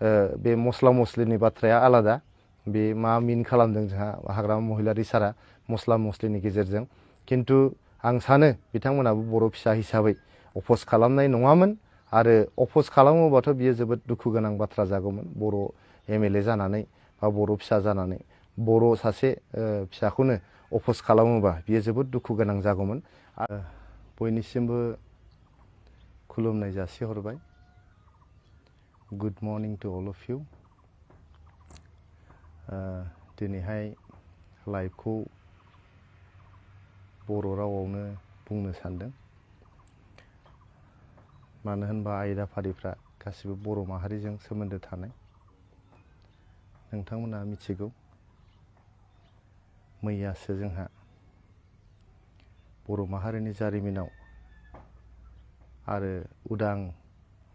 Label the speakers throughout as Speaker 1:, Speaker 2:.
Speaker 1: बे मस्ला मस्लिनि बाथ्राया आलादा बे मा मिन खालामदों जोंहा हाग्रामा महिलारि सारा मस्ला मस्लिनि गेजेरजों किन्तु आं सानो बिथांमोनाबो बर' फिसा हिसाबै अफस खालामनाय नङामोन आरो अफस खालामोबाथ' बियो जोबोद दुखु गोनां बाथ्रा जागौमोन बर' एमएलए जानानै बा बर' फिसा जानानै बर' सासे फिसाखौनो अफस खालामोबा बियो जोबोद दुखु गोनां जागौमोन बयनिसिमबो खुलुमनाय जासिहरबाय good morning to all of you दिनैहाय लाइभखौ बर' रावावनो बुंनो सानदों मानो होनबा आयदाफारिफ्रा गासिबो बर' माहारिजों सोमोन्दो थानाय नोंथांमोना मिथिगौ मैयासो जोंहा बर' माहारिनि जारिमिनाव आरो उदां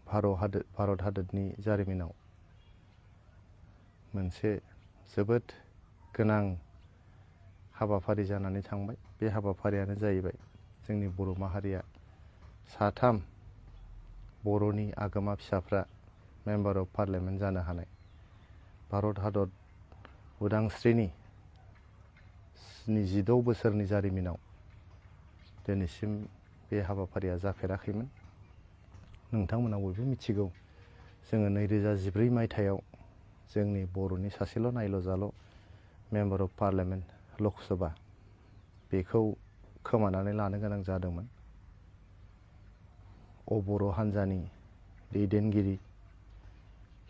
Speaker 1: भारत हादरनि जारिमिनाव मोनसे जोबोद गोनां हाबाफारि जानानै थांबाय बे हाबाफारियानो जाहैबाय जोंनि बर' माहारिया साथाम बर'नि आगोमा फिसाफ्रा मेम्बार अफ पार्लियामेन्ट जानो हानाय भारत हादर उदांस्रिनि 26 बोसोरनि जारिमिनाव दिनैसिम बे हाबाफारिया जाफेराखैमोन नोंथांमोना बयबो मिथिगौ जोङो 2014 मायथाइयाव जोंनि बर'नि सासेल' नायल' जाल' मेम्बार अफ पार्लियामेन्ट लक सभा बेखौ खोमानानै लानो गोनां जादोंमोन बर' हान्जानि दैदेनगिरि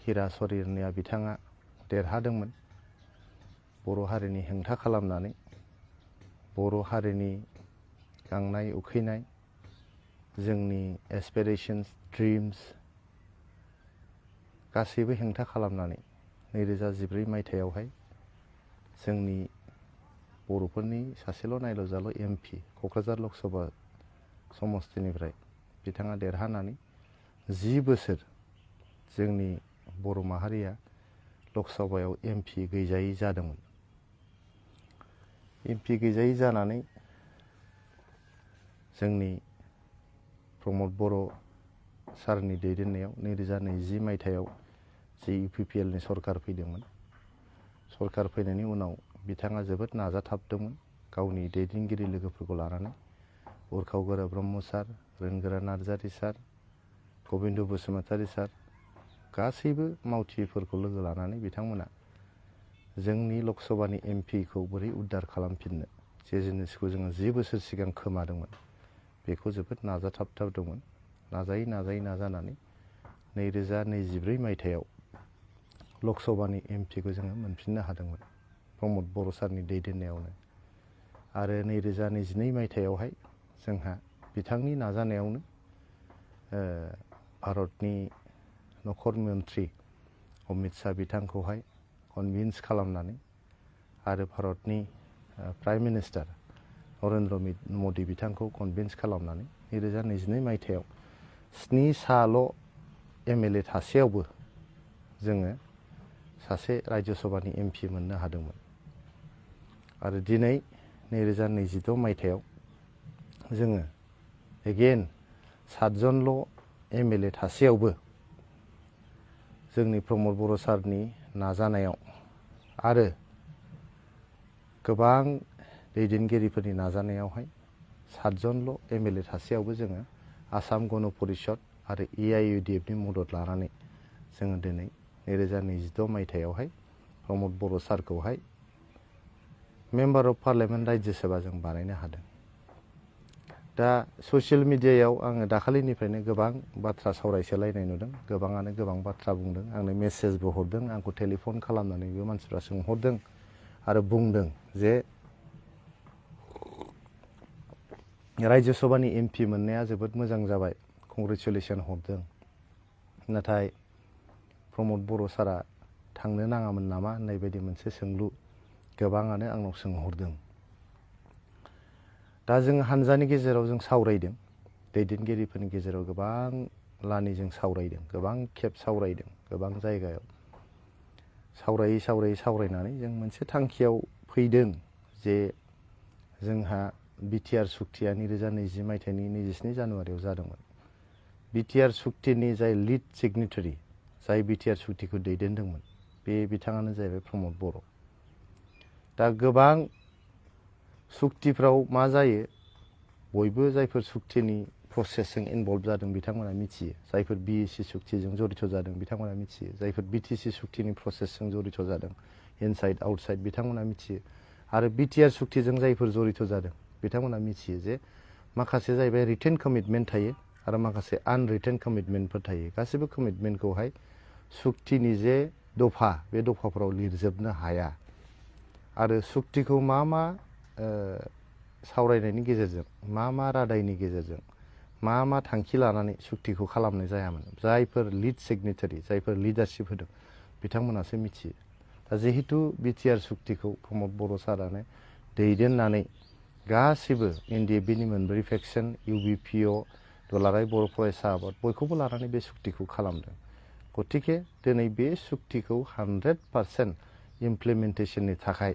Speaker 1: हिरा सरिरनिया बिथाङा देरहादोंमोन बर' हारिनि हेंथा खालामनानै बर' हारिनि गांनाय उखैनाय जोंनि एसपिरेशन्स ड्रिम्स गासैबो हेंथा खालामनानै 2014 मायथाइयावहाय जोंनि बर'फोरनि सासेल' नायल' जाल' एमपि क'क्राझार लक सभा समस्तिनिफ्राय बिथाङा देरहानानै 10 बोसोर जोंनि बर' माहारिया लक सभायाव एमपि गैजायै जादोंमोन एमपि गैजायै जानानै जोंनि प्रमद बर' सारनि दैदेननायाव 2020 मायथाइयाव जे इउपिपिएलनि सरकार फैदोंमोन सरकार फैनायनि उनाव बिथाङा जोबोद नाजाथाबदोंमोन गावनि दैदेनगिरि लोगोफोरखौ लानानै उरखाव गोरा ब्रह्म सार रोनगोरा नार्जारि सार गबिन्द बसुमतारी सार गासैबो मावथिफोरखौ लोगो लानानै बिथांमोना जोंनि लक सभानि एमपिखौ बोरै उद्धार खालामफिननो जे जिनिसखौ जोङो 10 बोसोर सिगां खोमादोंमोन बेखौ जोबोद नाजाथाबदोंमोन नाजायै नाजानानै 2024 मायथाइयाव लक सभानि एमपिखौ जोङो मोनफिननो हादोंमोन प्रमद बर' सारनि दैदेननायावनो आरो 2022 मायथाइयावहाय जोंहा बिथांनि नाजानायावनो भारतनि नखर मन्त्रि अमित शाह बिथांखौहाय कनभिन्स खालामनानै आरो भारतनि प्राइम मिनिस्टार नरेन्द्र मदि बिथांखौ कनभिन्स खालामनानै 2022 मायथाइयाव 7 साल' एमएलए थासेयावबो जोङो सासे राज्य सभानि एमपि मोननो हादोंमोन आरो दिनै 2026 मायथाइयाव जोङो एगेन 7 जनल' एमएलए थासेयावबो जोंनि प्रमद बर' सारनि नाजानायाव आरो गोबां दैदेनगिरिफोरनि नाजानायावहाय 7 जनल' एमएलए थासेयावबो जोङो आसाम गण परिषद आरो एआइइउडिएफनि मदद लानानै जोङो दिनै 2026 मायथाइयावहाय प्रमद बर' सारखौहाय मेम्बार अफ पार्लियामेन्ट राज्य सभा जों बानायनो हादों दा ससियेल मिडियायाव आङो दाखालिनिफ्रायनो गोबां बाथ्रा सावरायसोलायनाय नुदों गोबाङानो गोबां बाथ्रा बुंदों आंनो मेसेजबो हरदों आंखौ टेलिफन खालामनानैबो मानसिफ्रा सोंहरदों आरो बुंदों जे राज्य सभानि एमपि मोननाया जोबोद मोजां जाबाय कंग्रेचुलेसन हरदों नाथाय प्रमद बर' सारा थांनो नाङामोन नामा होननाय बायदि मोनसे सोंलु गोबाङानो आंनाव सोंहरदों दा जों हानजानि गेजेराव जों सावरायदों दैदेनगिरिफोरनि गेजेराव गोबां लानिजों सावरायदों गोबां खेब सावरायदों गोबां जायगायाव सावरायनानै जों मोनसे थांखियाव फैदों जे जोंहा बिटिआर सुक्तिया 2020 मायथाइनि 27 जानुवारियाव जादोंमोन बिटिआर सुक्तिनि जाय लिड सिगनेटारि जाय बिटिआर सुक्तिखौ दैदेनदोंमोन बे बिथाङानो जाहैबाय प्रमद बर'। दा गोबां सुक्तिफ्राव मा जायो बयबो जायफोर सुक्तिनि प्रसेसजों इनभल्भ जादों बिथांमोना मिथियो, जायफोर बिएसि सुक्तिजों जड़ित जादों बिथांमोना मिथियो, जायफोर बिटिसि सुक्तिनि प्रसेसजों जड़ित जादों इनसाइड आउटसाइड बिथांमोना मिथियो, आरो बिटिआर सुक्तिजों जायफोर जड़ित जादों बिथांमोना मिथियो जे माखासे जाहैबाय रिटेन कमिटमेन्ट थायो आरो माखासे आनरिटेन कमिटमेन्टफोर थायो। गासिबो कमिटमेन्टखौहाय सुक्तिनि जे दफा बे दफाफोराव लिरजोबनो हाया आरो सुक्तिखौ मा मा सावरायनायनि गेजेरजों मा मा रादायनि गेजेरजों मा मा थांखि लानानै सुक्तिखौ खालामनाय जायामोन, जायफोर लिड सिगनेटारि जायफोर लिडारशिप होदों बिथांमोनासो मिथियो। दा जिहेतु बिटिआर सुक्तिखौ प्रमद बर' सारानो दैदेननानै गासिबो एनडिएफबिनि मोनब्रै फेक्सन इउबिपिअ दुलाराय बर' फरायसा आफाद बयखौबो लानानै बे सुक्तिखौ खालामदों। गतिके दिनै बे सुक्तिखौ 100% इमप्लिमेन्टेसननि थाखाय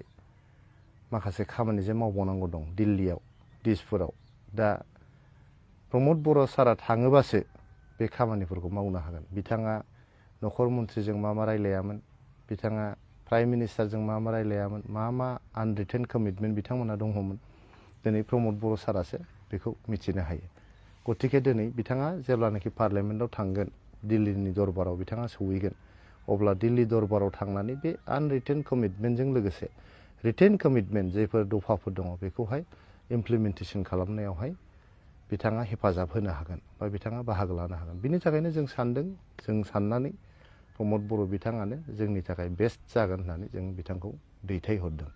Speaker 1: माखासे खामानि जे मावबावनांगौ दं दिल्लीयाव दिसपुराव। दा प्रमद बर' सारा थाङोबासो बे खामानिफोरखौ मावनो हागोन। बिथाङा नखर मन्थ्रिजों मा मा रायलायामोन, बिथाङा प्राइम मिनिस्टारजों मा मा रायलायामोन, मा मा आनरिटेन कमिटमेन्ट बिथांमोना दङमोन, दिनै प्रमद बर' सारासो बेखौ मिथिनो हायो। गतिके दिनै बिथाङा जेब्लानाखि पार्लियामेन्टआव थांगोन दिल्लीनि दरबाराव बिथाङा सौहैगोन, अब्ला दिल्ली दरबाराव थांनानै बे आनरिटेन कमिटमेन्टजों लोगोसे रिटेन कमिटमेन्ट जायफोर दफाफोर दङ बेखौहाय इमप्लिमेन्टेसन खालामनायावहाय बिथाङा हेफाजाब होनो हागोन बा बिथाङा बाहागो लानो हागोन। बिनि थाखायनो जों सानदों, जों साननानै प्रमद बर' बिथाङानो जोंनि थाखाय बेस्ट जागोन होननानै जों बिथांखौ दैथायहरदों।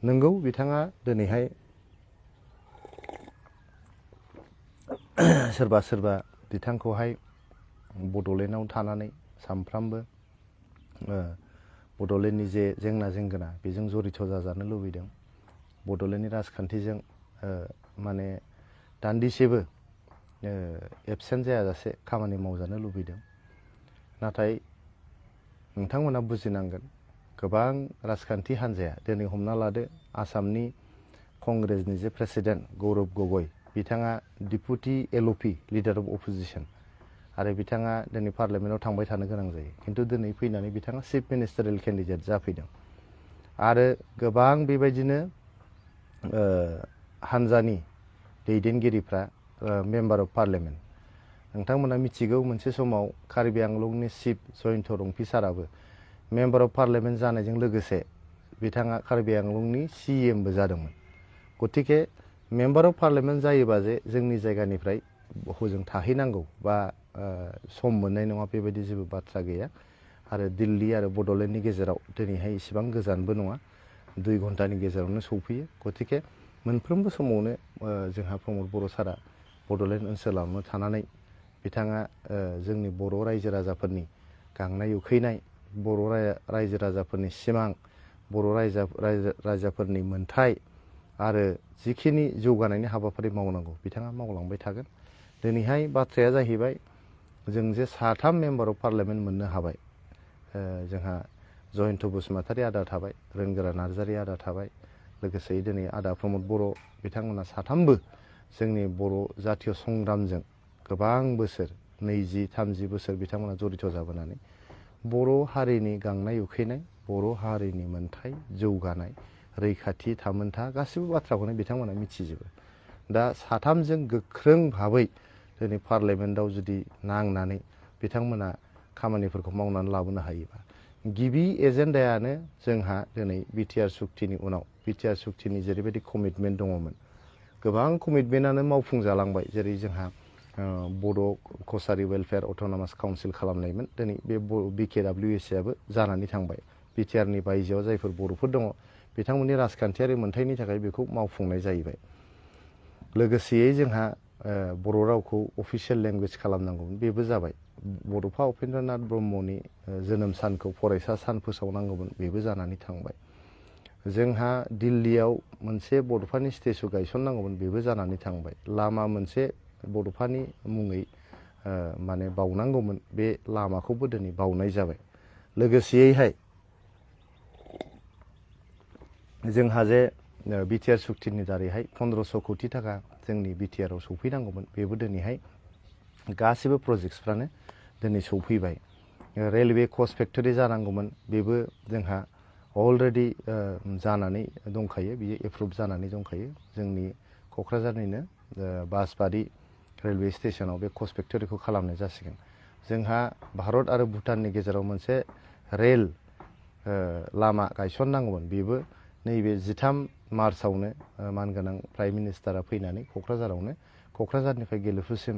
Speaker 1: नोंगौ बिथाङा दिनैहाय सोरबा सोरबा बिथांखौहाय बड'लेण्डआव थानानै सानफ्रामबो बड'लेण्डनि जे जेंना जेंगोना बेजों जड़ित जाजानो लुबैदों, बड'लेण्डनि राजखान्थिजों माने दान्दिसेबो एबसेन्ट जायाजासे खामानि मावजानो लुबैदों। नाथाय नोंथांमोना बुजिनांगोन गोबां राजखान्थि हान्जाया दिनै हमना लादो आसामनि कंग्रेसनि जे प्रेसिडेन्ट गौरब गगৈ बिथाङा डिपुटि एलअपि लिडार अफ अपोजिसन आरो बिथाङा दिनै पार्लियामेन्टआव थांबाय थानो गोनां जायो, खिन्थु दिनै फैनानै बिथाङा चिफ मिनिस्टारियेल केन्डिडेट जाफैदों। आरो गोबां बेबायदिनो हान्जानि दैदेनगिरिफ्रा मेम्बार अफ पार्लियामेन्ट, नोंथांमोना मिथिगौ मोनसे समाव कार्बि आंलंनि चिफ जयन्त रंपि साराबो मेम्बार अफ पार्लियामेन्ट जानायजों लोगोसे बिथाङा कार्बि आंलंनि सिएमबो जादोंमोन। गतिके मेम्बार अफ पार्लियामेन्ट जायोबा जे जोंनि जायगानिफ्राय हजों थाहैनांगौ बा सम मोननाय नङा बेबायदि जेबो बाथ्रा गैया। आरो दिल्ली आरो बड'लेण्डनि गेजेराव दिनैहाय इसिबां गोजानबो नङा, 2 घन्टानि गेजेरावनो सौफैयो। गतिके मोनफ्रोमबो समावनो जोंहा प्रमद बर' सारा बड'लेण्ड ओनसोलावनो थानानै बिथाङा जोंनि बर' रायजो राजाफोरनि गांनाय उखैनाय, बर' रायजो राजाफोरनि सिमां, बर' रायजोफोरनि मोनथाय आरो जिखिनि जौगानायनि हाबाफारि मावनांगौ बिथाङा मावलांबाय थागोन। दिनैहाय बाथ्राया जाहैबाय जों जे 3 मेम्बार अफ पार्लियामेन्ट मोननो हाबाय, जोंहा जयन्त बसुमतारी आदा थाबाय, रोनगोरा नार्जारी आदा थाबाय, लोगोसे दिनै आदा प्रमद बर' बिथांमोना 3बो जोंनि बर' जातीय संग्रामजों गोबां बोसोर 20-30 बोसोर बिथांमोना जड़ित जाबोनानै बर' हारिनि गांनाय उखैनाय, बर' हारिनि मोनथाय जौगानाय, रैखाथि थामोनथा गासिबो बाथ्राखौनो बिथांमोना मिथिजोबो। दा 3जों गोख्रों भाबै दिनै पार्लियामेन्टआव जुदि नांनानै बिथांमोना खामानिफोरखौ मावनानै लाबोनो हायोबा, गिबि एजेन्डायानो जोंहा दिनै बिटिआर सुक्तिनि उनाव बिटिआर सुक्तिनि जेरैबायदि कमिटमेन्ट दङमोन गोबां कमिटमेन्टआनो मावफुंजालांबाय। जेरै जोंहा बड' कसारि वेलफेयार अट'नमास काउन्सिल खालामनायमोन, दिनै बे बिकेडब्लिउएसआबो जानानै थांबाय। बिटिआरनि बायजोआव जायफोर बर'फोर दङ बिथांमोननि राजखान्थियारि मोनथायनि थाखाय बेखौ मावफुंनाय जाहैबाय। लोगोसेयै जोंहा बर' रावखौ अफिसियेल लेंगुवेज खालामनांगौमोन, बेबो जाबाय। बड'फा उपेन्द्रनाथ ब्रह्मनि जोनोम सानखौ फरायसा सान फोसावनांगौमोन, बेबो जानानै थांबाय। जोंहा दिल्लीयाव मोनसे बड'फानि स्टेचु गायसननांगौमोन, बेबो जानानै थांबाय। लामा मोनसे बड'फानि मुङै माने बावनांगौमोन, बे लामाखौबो दिनै बावनाय जाबाय। लोगोसेयैहाय जोंहा जे बिटिआर सुक्तिनि दारैहाय 1500 कौटि थाखा जोंनि बिटिआरआव सौफैनांगौमोन, बेबो दिनैहाय गासिबो प्रजेक्टसफ्रानो दिनै सौफैबाय। रेलवे कच फेक्टरि जानांगौमोन बेबो जोंहा अलरेडि जानानै दंखायो बियो एप्रुभ जानानै दंखायो जोंनि क'क्राझारनिनो बासबारि रेलवे स्टेशनाव बे कच फेक्टरिखौ खालामनाय जासिगोन जोंहा भारत आरो भुटाननि गेजेराव मोनसे रेल लामा गायसननांगौमोन बेबो नैबे 13 मार्चआवनो मानगोनां प्राइम मिनिस्टारा फैनानै क'क्राझारनिफ्राय गेलेफुसिम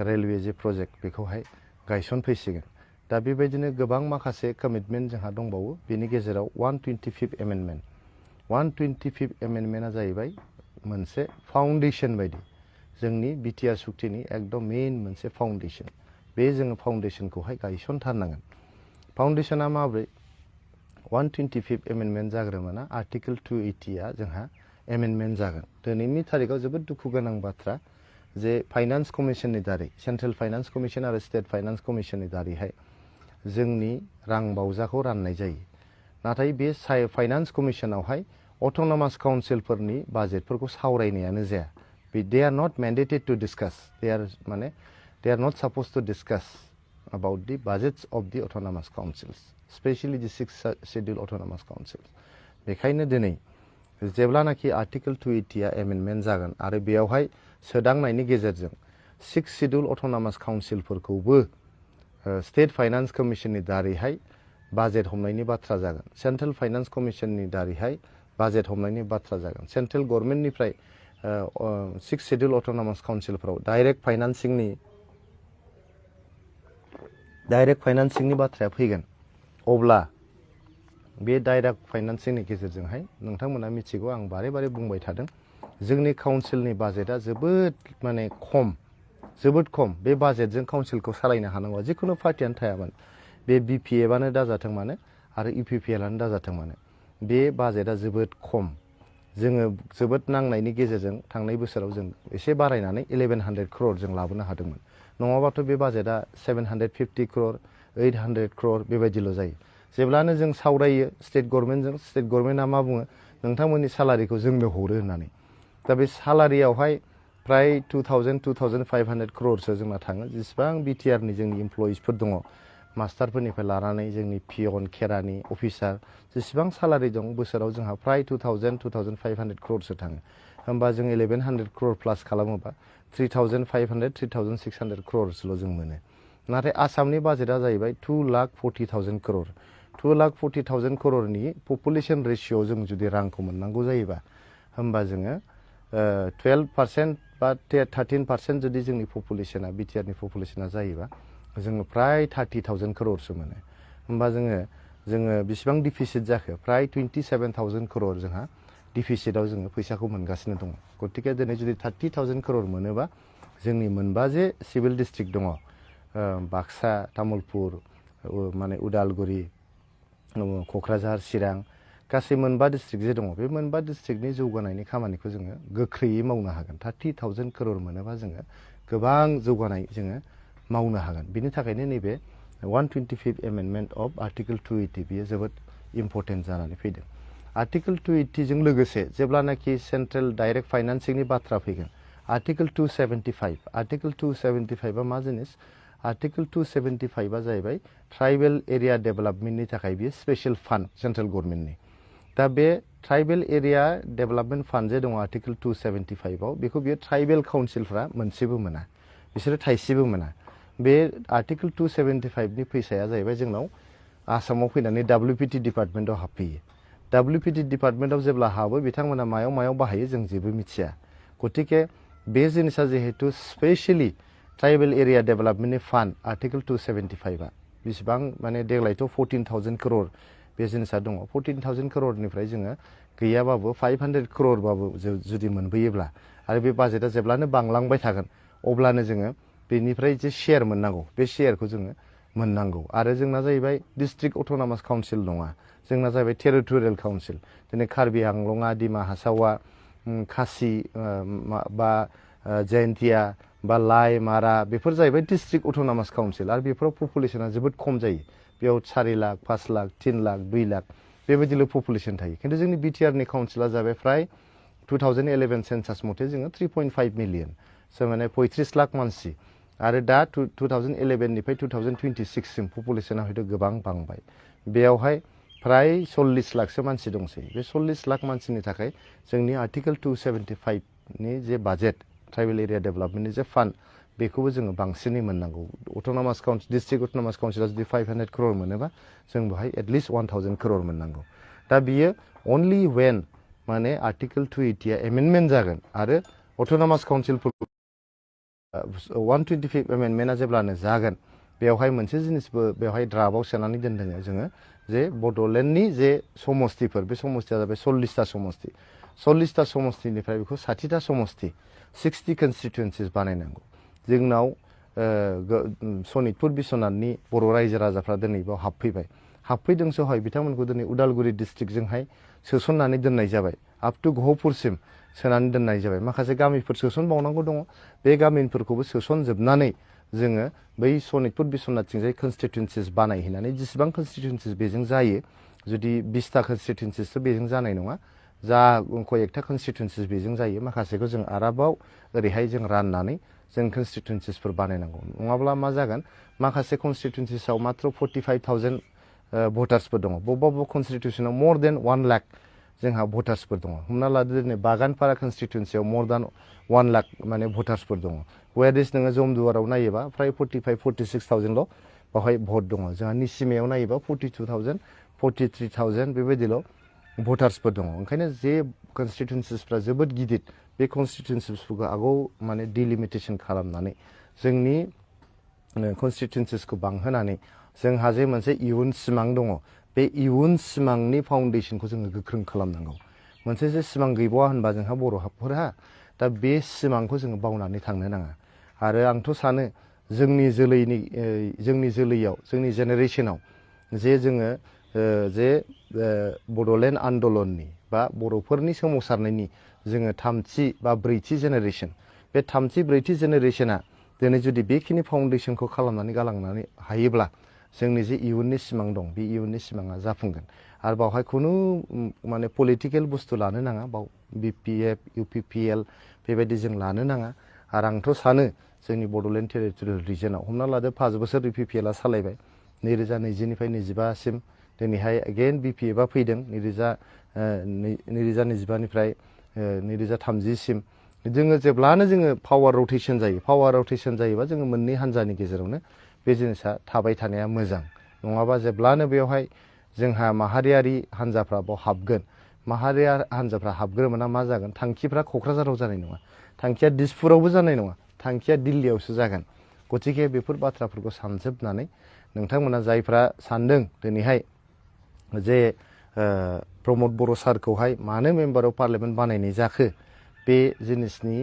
Speaker 1: रेलवे जे प्रजेक्ट बेखौहाय गायसनफैसिगोन दा बेबायदिनो गोबां माखासे कमिटमेन्ट जोंहा दंबावो बेनि गेजेराव 125 एमेन्डमेन्ट 125 एमेन्डमेन्टआ जाहैबाय मोनसे फाउन्डेसन बायदि जोंनि बिटिआर सुक्तिनि एकदम मेइन मोनसे फाउन्डेसन बे जोङो फाउन्डेसनखौहाय गायसनथारनांगोन फाउन्डेसना माब्रै 125 एमेन्डमेन्ट जाग्रोमोना आर्टिकल 280 आ जोंहा एमेन्डमेन्ट जागोन दिनैनि थारिखआव जोबोद दुखु गोनां बाथ्रा जे फाइनान्स कमिसननि दारै सेन्ट्रेल फाइनान्स कमिसन आरो स्टेट फाइनान्स कमिसननि दारैहाय जोंनि रां बावजाखौ राननाय जायो नाथाय बे फाइनान्स कमिसनावहाय अट'नमास काउन्सिलफोरनि बाजेटफोरखौ सावरायनायानो जाया they are not mandated to discuss they are not supposed to discuss about the budgets of the autonomous councils specially the 6th schedule autonomous councils बेखायनो दिनै जेब्लानाखि आर्टिकल 280 आ एमेन्डमेन्ट जागोन आरो बेयावहाय सोदांनायनि गेजेरजों 6th शेड्यूल अट'नमास काउन्सिलफोरखौबो स्टेट फाइनान्स कमिसननि दारैहाय बाजेट हमनायनि बाथ्रा जागोन सेन्ट्रेल फाइनान्स कमिसननि दारैहाय बाजेट हमनायनि बाथ्रा जागोन सेन्ट्रेल गभर्नमेन्टनिफ्राय 6th शेड्यूल अट'नमास काउन्सिलफोराव डाइरेक्ट फाइनान्सिंनि बाथ्राया फैगोन अब्ला बे डाइरेक्ट फाइनान्सिंनि गेजेरजोंहाय नोंथांमोना मिथिगौ आं बारे बारे बुंबाय थादों जोंनि काउन्सिलनि बाजेटआ जोबोद खम बे बाजेटजों काउन्सिलखौ सालायनो हानांगौ जिखुनु पार्टियानो थायामोन बे बिपिएफआनो दाजाथों मानो आरो इउपिपिएलआनो दाजाथों मानो बे बाजेटआ जोबोद खम जोङो जोबोद नांनायनि गेजेरजों थांनाय बोसोराव जों एसे बारायनानै 1100 crore जों लाबोनो हादोंमोन नङाबाथ' बे बाजेटआ 750 crore 800 crore बेबायदिल' जायो जेब्लानो जों सावरायो स्टेट गभर्नमेन्टजों स्टेट गभर्नमेन्टआ मा बुङो नोंथांमोननि सालारिखौ जोंनो हरो होननानै दा बे सालारियावहाय प्राय 2500 crore जोंना थाङो जेसेबां बिटिआरनि जोंनि इमप्लयिसफोर दङ मास्टारफोरनिफ्राय लानानै जोंनि पियन केरानि अफिसार जेसेबां सालारि दं बोसोराव जोंहा प्राय 2500 crore थाङो होमबा जों 1100 crore प्लास खालामोबा 3500 crore जों मोनो नाथाय आसामनि बाजेटआ जाहैबाय 2,40,000 crore 2,40,000 crore पपुलेशन रेशियो जों जुदि रांखौ मोननांगौ जायोबा होमबा जोङो 12% बा 13% जुदि जोंनि पपुलेशना बिटिआरनि पपुलेशना जायोबा जोङो प्राय 30,000 crore मोनो होमबा जोङो बेसेबां डिफिसिट जाखो प्राय 27,000 crore जोंहा डिफिसिटआव जोङो फैसाखौ मोनगासिनो दङ गतिके दिनै जुदि 30,000 crore मोनोबा जोंनि मोनबा जे सिभिल डिस्ट्रिक्ट दङ बाक्सा तामुलपुर माने उदालगुरि क'क्राझार चिरां गासै मोनबा डिस्ट्रिक्ट जे दङ बे मोनबा डिस्ट्रिक्टनि जौगानायनि खामानिखौ जोङो गोख्रैयै मावनो हागोन 30,000 crore मोनोबा जोङो गोबां जौगानाय जोङो मावनो हागोन बिनि थाखायनो नैबे 125 एमेन्डमेन्ट अफ आर्टिकल 280 बियो जोबोद इम्पर्टेन्ट जानानै फैदों आर्टिकल 280 जों लोगोसे जेब्लानाखि सेन्ट्रेल डाइरेक्ट फाइनान्सिंनि बाथ्रा फैगोन आर्टिकल 275 आ मा जिनिस आर्टिकल 275 आ जाहैबाय ट्राइबेल एरिया डेभेलपमेन्टनि थाखाय बियो स्पेशल फान्ड सेन्ट्रेल गभर्नमेन्टनि दा बे ट्राइबेल एरिया डेभेलपमेन्ट फान्ड जे दङ आर्टिकल 275 आव बेखौ बियो ट्राइबेल काउन्सिलफ्रा मोनसेबो मोना बिसोरो थाइसेबो मोना बे आर्टिकल 275 नि फैसाया जाहैबाय जोंनाव आसामाव फैनानै WPT डिपार्टमेन्टआव हाबफैयो WPT डिपार्टमेन्टआव जेब्ला हाबो बिथांमोना मायाव बाहायो जों जेबो मिथिया गतिके बे जिनिसा जिहेतु स्पेशली ट्राइबेल एरिया डेभेलपमेन्टनि फान्ड आर्टिकल 275 आ बेसेबां माने देग्लायथ' 14,000 crore बे जिनिसा दङ 14,000 crore जोङो गैयाबाबो 500 crore बाबो जुदि मोनबोयोब्ला आरो बे बाजेटआ जेब्लानो बांलांबाय थागोन अब्लानो जोङो बेनिफ्राय जे शेयार मोननांगौ बे शेयारखौ जोङो मोननांगौ आरो जोंना जाहैबाय डिस्ट्रिक्ट अट'नमास काउन्सिल नङा जोंना जाहैबाय टेरिटरियेल काउन्सिल दिनै कार्बि आंलंआ दिमा हासावआ खासि बा जयन्तिया बा लाइ मारा बेफोर जाहैबाय डिस्ट्रिक्ट अट'नमास काउन्सिल आरो बेफोराव पपुलेशना जोबोद खम जायो बेयाव 4 लाख 5 लाख 3 लाख 2 लाख बेबायदिल' पपुलेशन थायो खिन्थु जोंनि बिटिआरनि काउन्सिला जाबाय प्राय 2011 सेन्सास मथे जोङो 3.5 मिलियन माने 35 लाख मानसि आरो दा 2011 निफ्राय 2026 सिम पपुलेसना हयथ' गोबां बांबाय बेयावहाय फ्राय 40 लाखसो मानसि दंसै बे 40 लाख मानसिनि थाखाय जोंनि आर्टिकल 275 नि जे बाजेट ट्राइबेल एरिया डेभेलपमेन्टनि जे फान्ड बेखौबो जोङो बांसिनै मोननांगौ अट'नमास काउन्सिल डिस्ट्रिक्ट अट'नमास काउन्सिला जुदि 500 crore मोनोबा जों बेहाय एटलिस्ट 1000 crore मोननांगौ दा बियो अनलि वेन माने आर्टिकल 280 आ एमेन्डमेन्ट जागोन आरो अट'नमास काउन्सिलफोरखौ 125 एमेन्डमेन्टआ जेब्लानो जागोन बेवहाय मोनसे जिनिसबो बेवहाय ड्राफ्टआव सोनानै दोनदों जोङो जे बड'लेण्डनि जे समस्तिफोर बे समस्तिया जाबाय 40टा समस्ति 40टा समस्तिनिफ्राय बेखौ 60टा समस्ति 60 कन्स्टिटुवेन्सिस बानायनांगौ जोंनाव सनितपुर बिश्वनाथनि बर' रायजो राजाफ्रा दिनै बेयाव हाबफैदोंसो हय बिथांमोनखौ दिनै उदालगुरि डिस्ट्रिक्टजोंहाय सोसननानै दोननाय जाबाय आप टु गहपुरसिम सोनानै दोननाय जाबाय माखासे गामिफोर सोसनबावनांगौ दङ बे गामिफोरखौबो सोसनजोबनानै जोङो बै सनितपुर बिश्वनाथथिंजाय कन्स्टिटुवेन्सिस बानायहैनानै जेसेबां कन्स्टिटुवेन्सिस बेजों जायो जुदि 20टा कन्स्टिटुवेन्सिसथ' बेजों जानाय नङा जा कयेकटा कन्स्टिटुवेन्सिस बेजों जायो माखासेखौ जों आरोबाव ओरैहाय जों राननानै जों कन्स्टिटुवेन्सिसफोर बानायनांगौ नङाब्ला मा जागोन माखासे कन्स्टिटुवेन्सिसाव मात्र 45,000 भटार्सफोर दङ बबेबा कन्स्टिटुवेन्सनाव मोर देन 1 लाख जोंहा भटार्सफोर दङ हमना लादो दिनै बागानपारा कन्स्टिटुवेन्सियाव मोर देन 1 लाख माने भटार्सफोर दङ वेरिस नोङो जमदुवाराव नायोबा फ्राय 45-46,000ल' बेवहाय भट दङ जोंहा निसिमायाव नायोबा 42,000 43,000 बेबायदिल' भटार्सफोर दङ ओंखायनो जे कन्स्टिटुवेन्सिसफ्रा जोबोद गिदिर बे कन्स्टिटुवेन्सिसफोरखौ आगोल माने डिलिमिटेसन खालामनानै जोंनि कन्स्टिटुवेन्सिसखौ बांहोनानै जोंहा जे मोनसे इयुन सिमां दङ बे इयुन सिमांनि फाउन्डेसनखौ जोङो गोख्रों खालामनांगौ मोनसे जे सिमां गैबावा होनबा जोंहा बर'फोरहा दा बे सिमांखौ जोङो बावनानै थांनो नाङा आरो आंथ' सानो जोंनि जोलैयाव जोंनि जेनेरेसनाव जे जोङो जे बड'लेण्ड आन्दलननि बा बर'फोरनि सोमावसारनायनि जोङो थामथि बा ब्रैथि जेनेरेसन बे थामथि ब्रैथि जेनेरेसना दिनै जुदि बेखिनि फाउन्डेसनखौ खालामनानै गालांनानै हायोब्ला जोंनि जे इयुननि सिमां दं बे इयुननि सिमाङा जाफुंगोन आरो बावहाय खुनु माने पलिटिकेल बुस्थु लानो नाङा बाव BPF UPPL बेबायदि जों लानो नाङा आरो आंथ' सानो जोंनि बड'लेण्ड टेरिटरियेल रिजनाव हमना लादो 5 बोसोर UPPL आ सालायबाय 2020 निफ्राय 25 सिम दिनैहाय अगेन BPF आ फैदों 2025 निफ्राय 2030 सिम जोङो जेब्लानो जोङो पावार रटेसन जायोबा जोङो मोननै हान्जानि गेजेरावनो बे जिनिसा थाबाय थानाया मोजां नङाबा जेब्लानो बेवहाय जोंहा माहारियारि हान्जाफ्रा बाव हाबगोन माहारियारि हान्जाफ्रा हाबग्रोमोना मा जागोन थांखिफ्रा क'क्राझाराव जानाय नङा थांखिया दिसपुरावबो जानाय नङा थांखिया दिल्लीयावसो जागोन गतिके बेफोर बाथ्राफोरखौ सानजोबनानै नोंथांमोना जायफ्रा सानदों दिनैहाय जे प्रमद बर' सारखौहाय मानो मेम्बार अफ पार्लियामेन्ट बानायनाय जाखो बे जिनिसनि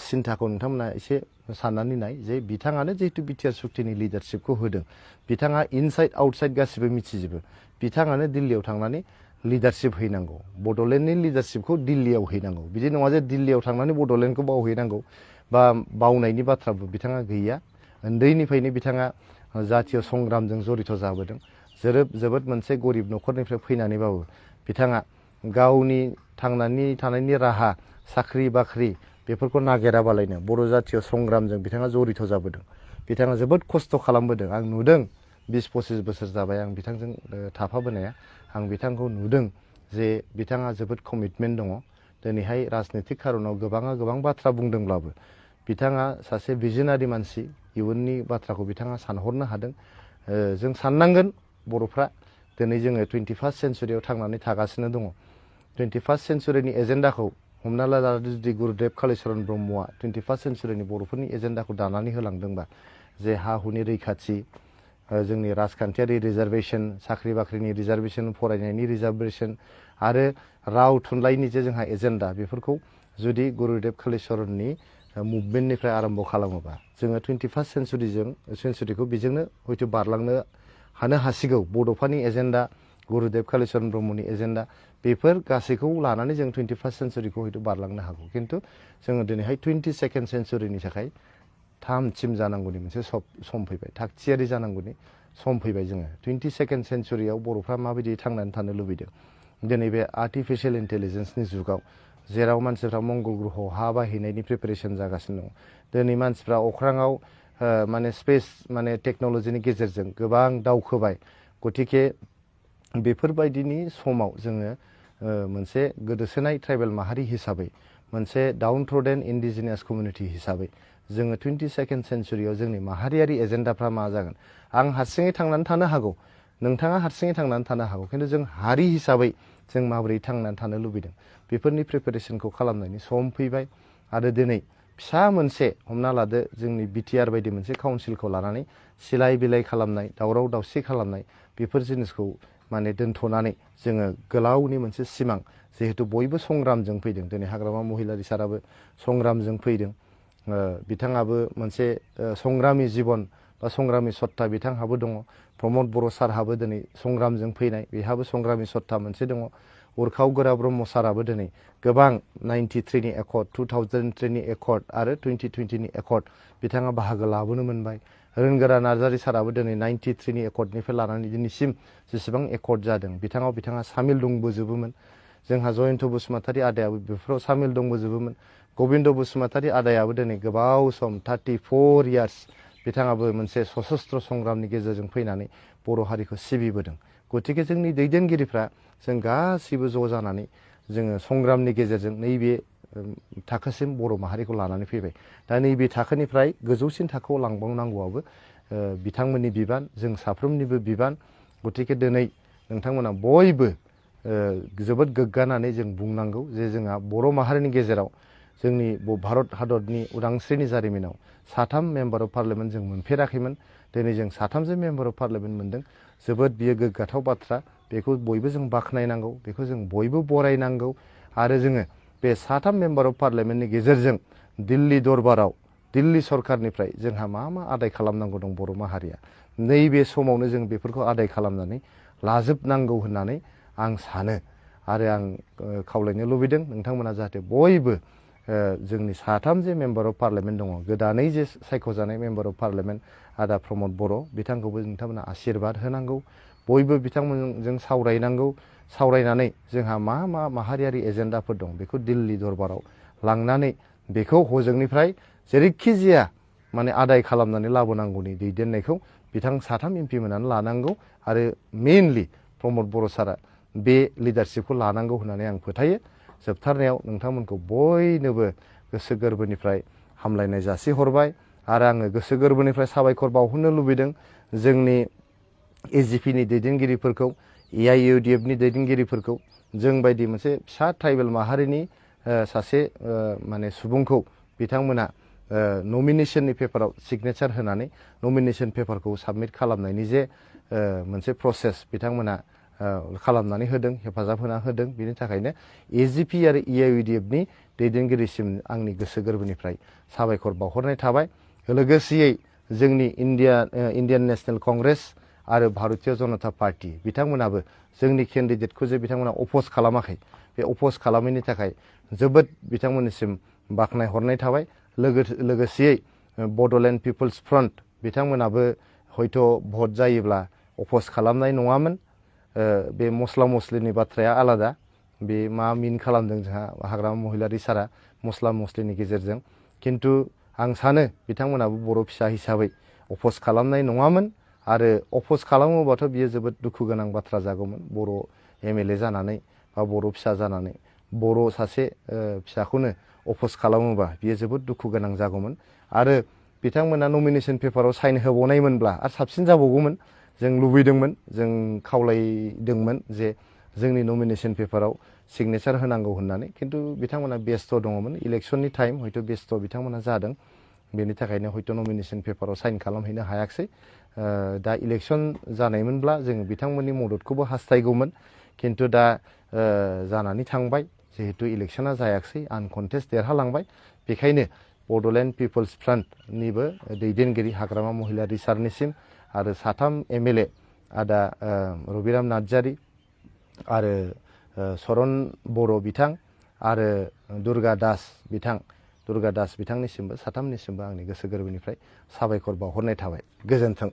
Speaker 1: सिन्थाखौ नोंथांमोना एसे साननानै नाय जे बिथाङानो जिहेतु बिटिआर सुक्तिनि लिडारशिपखौ होदों बिथाङा इनसाइड आउटसाइड गासिबो मिथिजोबो बिथाङानो दिल्लीयाव थांनानै लिडारशिप हैनांगौ बड'लेण्डनि लिडारशिपखौ दिल्लीयाव हैनांगौ बिदि नङा जे दिल्लीयाव थांनानै बड'लेण्डखौ बावहैनांगौ बा बावनायनि बाथ्राबो बिथाङा गैया उन्दैनिफ्रायनो बिथाङा जातीय संग्रामजों जड़ित जाबोदों जोबोद मोनसे गरिब न'खरनिफ्राय फैनानैबाबो बिथाङा गावनि थांनानै थानायनि राहा साख्रि बाख्रि बेफोरखौ नागिराबालायनो बर' जातीय संग्रामजों बिथाङा जड़ित जाबोदों बिथाङा जोबोद खस्थ' खालामबोदों आं नुदों 20-25 बोसोर जाबाय आं बिथांजों थाफाबोनाया आं बिथांखौ नुदों जे बिथाङा जोबोद कमिटमेन्ट दङ दिनैहाय राजनितिक खारनाव गोबां बाथ्रा बुंदोंब्लाबो बिथाङा सासे भिजनारि मानसि इयुननि बाथ्राखौ बिथाङा सानहरनो हादों जों साननांगोन बर'फ्रा दिनै जोङो 21st सेन्चुरियाव थांनानै थागासिनो दङ 21st सेन्चुरिनि एजेन्डाखौ हमना ला जुदि गुरुदेव कालिचरन ब्रह्मआ 21st सेन्चुरिनि बर'फोरनि एजेन्डाखौ दानानै होलांदोंबा जे हा हुनि रैखाथि जोंनि राजखान्थियारि रिजार्भेसन साख्रि बाख्रिनि रिजार्भेसन फरायनायनि रिजार्भेसन आरो राव थुनलाइनि जे जोंहा एजेन्डा बेफोरखौ जुदि गुरुदेव कालिचरननि मुभमेन्टनिफ्राय आरम्भ खालामोबा जोङो 21st सेन्चुरिखौ बेजोंनो हयथ' बारलांनो हानो हासिगौ बड'फानि एजेन्डा गुरुदेव कालिचरन ब्रह्मनि एजेन्डा बेफोर गासैखौ लानानै जों 21st सेन्चुरिखौ हयथ' बारलांनो हागौ खिन्थु जोङो दिनैहाय 22nd सेन्चुरिनि थाखाय थामथिम जानांगौनि मोनसे सम फैबाय थागथियारि जानांगौनि सम फैबाय जोङो 22nd सेन्चुरियाव बर'फ्रा माबायदि थांनानै थानो लुबैदों दिनै बे आर्टिफिशियेल इन्टेलिजेन्सनि जुगाव जेराव मानसिफ्रा मंगल ग्रहआव हा बाहैनायनि प्रिपेरेसन जागासिनो दं दिनै मानसिफ्रा अख्राङाव माने स्पेस माने टेक्न'लजिनि गेजेरजों गोबां दावखोबाय गतिके बेफोरबायदिनि समाव जोङो मोनसे गोदोसोनाय ट्राइबेल माहारि हिसाबै मोनसे डाउन ट्रडेन इन्डिजिनियास कमिउनिटि हिसाबै जोङो 22nd सेन्चुरियाव जोंनि माहारियारि एजेन्डाफ्रा मा जागोन आं हारसिङै थांनानै थानो हागौ नोंथाङा हारसिङै थांनानै थानो हागौ खिन्थु जों हारि हिसाबै जों माबोरै थांनानै थानो लुबैदों बेफोरनि प्रिपेरेसनखौ खालामनायनि सम फैबाय आरो दिनै फिसा मोनसे हमना लादो जोंनि बिटिआर बायदि मोनसे काउन्सिलखौ लानानै सिलाय बिलाय खालामनाय दावराव दावसि खालामनाय बेफोर जिनिसखौ माने दोनथ'नानै जोङो गोलावनि मोनसे सिमां जिहेतु बयबो संग्रामजों फैदों दिनै हाग्रामा महिलारि साराबो संग्रामजों फैदों बिथाङाबो मोनसे संग्रामि जिबन बा संग्रामि सत्ता बिथांहाबो दङ प्रमद बर' सारहाबो दिनै संग्रामजों फैनाय बेहाबो संग्रामि सत्ता मोनसे दङ उरखाव गोरा ब्रह्म साराबो दिनै गोबां 93 नि एकर्ड 2003 नि एकर्ड आरो 2020 नि एकर्ड बिथाङा बाहागो लाबोनो मोनबाय रोनगोरा नार्जारि साराबो दिनै 93 नि एकर्डनिफ्राय लानानै दिनैसिम जेसेबां एकर्ड जादों बिथाङा सामिल दंबोजोबोमोन जोंहा जयन्त बसुमतारी आदायाबो बेफोराव सामिल दंबोजोबोमोन गबिन्द बसुमतारी आदायाबो दिनै गोबाव सम 34 इयार्स बिथाङाबो मोनसे सशस्त्र संग्रामनि गेजेरजों फैनानै बर' हारिखौ सिबिबोदों गतिके जोंनि दैदेनगिरिफ्रा जों गासिबो ज' जानानै जोङो संग्रामनि गेजेरजों नैबे थाखोसिम बर' माहारिखौ लानानै फैबाय दा नैबे थाखोनिफ्राय गोजौसिन थाखोआव लांबावनांगौआबो बिथांमोननि बिबान जों साफ्रोमनिबो बिबान गतिके दिनै नोंथांमोना बयबो जोबोद गोग्गानानै जों बुंनांगौ जे जोंहा बर' माहारिनि गेजेराव जोंनि भारत हादरनि उदांस्रिनि जारिमिनाव 3 मेम्बार अफ पार्लियामेन्ट जों मोनफेराखैमोन दिनै जों 3 मेम्बार अफ पार्लियामेन्ट मोनदों जोबोद बियो गोग्गाथाव बाथ्रा बेखौ बयबो जों बाख्नायनांगौ बेखौ जों बयबो बरायनांगौ आरो जोङो बे 3 मेम्बार अफ पार्लियामेन्टनि गेजेरजों दिल्ली दरबाराव दिल्ली सरकारनिफ्राय जोंहा मा आदाय खालामनांगौ दं बर' माहारिया नैबे समावनो जों बेफोरखौ आदाय खालामनानै लाजोबनांगौ होननानै आं सानो आरो आं खावलायनो लुबैदों नोंथांमोना जाहाथे बयबो जोंनि 3 जे मेम्बार अफ पार्लियामेन्ट दङ गोदानै जे सायख'जानाय मेम्बार अफ पार्लियामेन्ट आदा प्रमद बर' बिथांखौबो नोंथांमोना आशीर्बाद होनांगौ बयबो बिथांमोनजों सावरायनांगौ सावरायनानै जोंहा मा माहारियारि एजेन्डाफोर दं बेखौ दिल्ली दरबाराव लांनानै बेखौ हजोंनिफ्राय जेरैखि जाया माने आदाय खालामनानै लाबोनांगौनि दैदेननायखौ बिथां 3 एमपि मोनानो लानांगौ आरो मेइनलि प्रमद बर' सारा बे लिडारशिपखौ लानांगौ होननानै आं फोथायो जोबथारनायाव नोंथांमोनखौ बयनोबो गोसो गोरबोनिफ्राय हामलायनाय जासिहरबाय आरो आङो गोसो गोरबोनिफ्राय साबायखर बावहरनो लुबैदों जोंनि एजिपिनि दैदेनगिरिफोरखौ एआइइउडिएफनि दैदेनगिरिफोरखौ जों बायदि मोनसे फिसा ट्राइबेल माहारिनि सासे माने सुबुंखौ बिथांमोना नमिनेशननि पेपाराव सिगनेचार होनानै नमिनेशन पेपारखौ साबमिट खालामनायनि जे मोनसे प्रसेस बिथांमोना खालामनानै होदों हेफाजाब होना होदों बेनि थाखायनो एजिपि आरो एआइइउडिएफनि दैदेनगिरिसिम आंनि गोसो गोरबोनिफ्राय साबायखर बावहरनाय थाबाय लोगोसेयै जोंनि इन्डियान नेशनेल कंग्रेस आरो भारतीय जनता पार्टी बिथांमोनाबो जोंनि केन्डिडेटखौ जे बिथांमोना अपोज खालामाखै बे अपोज खालामैनि थाखाय जोबोद बिथांमोननिसिम बाख्नाय हरनाय थाबाय लोगोसेयै बड'लेण्ड पिपल्स फ्रन्ट बिथांमोनाबो हयथ' भट जायोब्ला अपोज खालामनाय नङामोन बे मस्ला मस्लिनि बाथ्राया आलादा बे मा मिन खालामदों जोंहा हाग्रामा महिलारि सारा मस्ला मस्लिनि गेजेरजों खिन्थु आं सानो बिथांमोनाबो बर' फिसा हिसाबै अपोज खालामनाय नङामोन आरो अपोज खालामोबाथ' बियो जोबोद दुखु गोनां बाथ्रा जागौमोन बर' एमएलए जानानै बा बर' फिसा जानानै बर' सासे फिसाखौनो अपोज खालामोबा बियो जोबोद दुखु गोनां जागौमोन आरो बिथांमोना नमिनेशन पेपाराव साइन होबावनायमोनब्ला आरो साबसिन जाबावगौमोन जों लुबैदोंमोन जों खावलायदोंमोन जे जोंनि नमिनेशन पेपाराव सिगनेचार होनांगौ होननानै खिन्थु बिथांमोना बेस्थ' दङमोन इलेक्शननि टाइम हयथ' बेस्थ' बिथांमोना जादों बेनि थाखायनो हयथ' नमिनेशन पेपाराव साइन खालामहैनो हायाखिसै दा इलेक्शन जानायमोनब्ला जोङो बिथांमोननि मददखौबो हास्थायगौमोन खिन्थु दा जानानै थांबाय जिहेतु इलेक्शना जायाखिसै आनकन्टेस्ट देरहालांबाय बेखायनो बड'लेण्ड पिपल्स फ्रन्टनिबो दैदेनगिरि हाग्रामा महिलारि सारनिसिम आरो 3 एमएलए आदा रबिराम नार्जारि आरो सरन बर' बिथां आरो दुर्गा दास बिथांनिसिमबो 3निसिमबो आंनि गोसो गोरबोनिफ्राय साबायखर बावहरनाय थाबाय गोजोन्थों।